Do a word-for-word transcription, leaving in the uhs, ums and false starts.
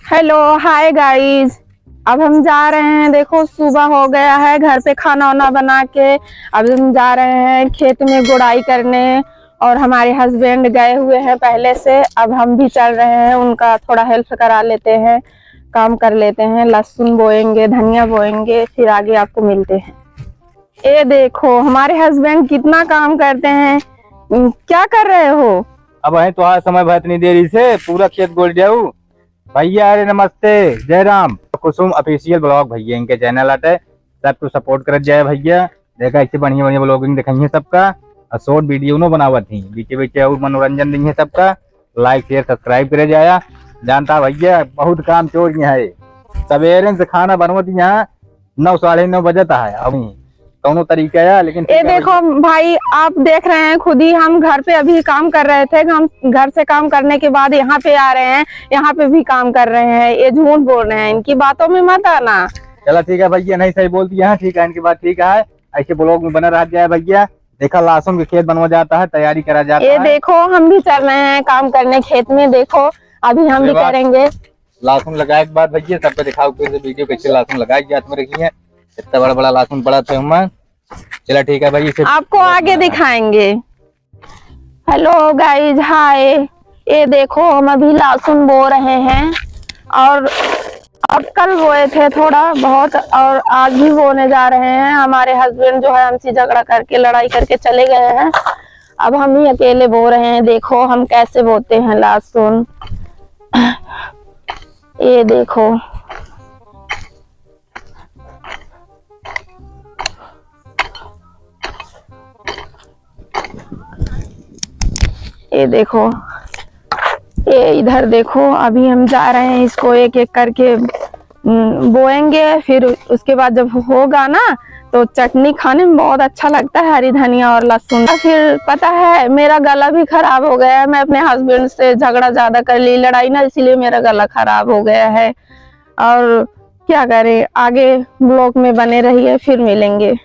Hello, hi guys। अब हम जा रहे हैं, देखो सुबह हो गया है, घर पे खाना वाना बना के अब हम जा रहे हैं खेत में गोड़ाई करने। और हमारे husband गए हुए हैं पहले से, अब हम भी चल रहे हैं, उनका थोड़ा help करा लेते हैं, काम कर लेते हैं, लहसुन बोएंगे, धनिया बोएंगे, फिर आगे आपको मिलते हैं। ये देखो हमारे husband कितना काम करते हैं। क्या कर रहे हो? अब है तो आज समय भर इतनी देरी से पूरा खेत गोड़ जाऊ। भैया, अरे नमस्ते, जय राम। कुसुम Official Vlog भैया इनके channel आटे, सबको support करत जाए भैया। देखा, ऐसे बढ़िया बढ़िया vlogging दिखाई है सबका, और short video उनो बनावत ही, बीचे बीचे और मनोरंजन दी है सबका। Like, share, subscribe करे जाया। जानता भैया, बहुत काम चोर यहाँ है, सवेरे से खाना बनवत यहाँ नौ, साढ़े नौ बजत है, अब कौनो तरीका है, लेकिन ये ठीक है देखो भैया। भाई, आप देख रहे हैं खुद ही, हम घर पे अभी काम कर रहे थे, हम घर से काम करने के बाद यहाँ पे आ रहे हैं, यहाँ पे भी काम कर रहे हैं। ये झूठ बोल रहे हैं, इनकी बातों में मत आना। चला ठीक है भैया, नहीं सही बोल दिया है, ठीक है, इनकी बात ठीक है। ऐसे vlog में बना रह जाए भैया। देखा, लहसुन के खेत बनवा जाता है, तैयारी करा जाता ये है। देखो, हम भी चल रहे हैं काम करने खेत में। देखो, अभी हम ये भी बात करेंगे। लहसुन लगाए के बाद भैया सबको दिखाओ, फिर से video कैसे लहसुन लगाए के हाथ में रखी है, इतना बड़ा बड़ा लहसुन पड़ा था हमार। चला ठीक है भाई, इसे आपको पूरा आगे बनाना है। दिखाएंगे। Hello guys, hi। ये देखो, हम अभी लहसुन बो रहे हैं और, और कल बोए थे थोड़ा बहुत, और आज भी बोने जा रहे हैं। हमारे husband जो है हमसे झगड़ा करके, लड़ाई करके चले गए हैं, अब हम ही अकेले बो रहे हैं। देखो हम कैसे बोते हैं लहसुन। ये देखो, ये देखो, ये इधर देखो, अभी हम जा रहे हैं इसको एक एक करके, हम्म, बोएंगे। फिर उसके बाद जब होगा ना, तो चटनी खाने में बहुत अच्छा लगता है, हरी धनिया और लहसुन। फिर पता है, मेरा गला भी खराब हो गया है, मैं अपने husband से झगड़ा ज्यादा कर ली, लड़ाई ना, इसीलिए मेरा गला खराब हो गया है। और क्या करें, आगे vlog में बने रहिए, फिर मिलेंगे।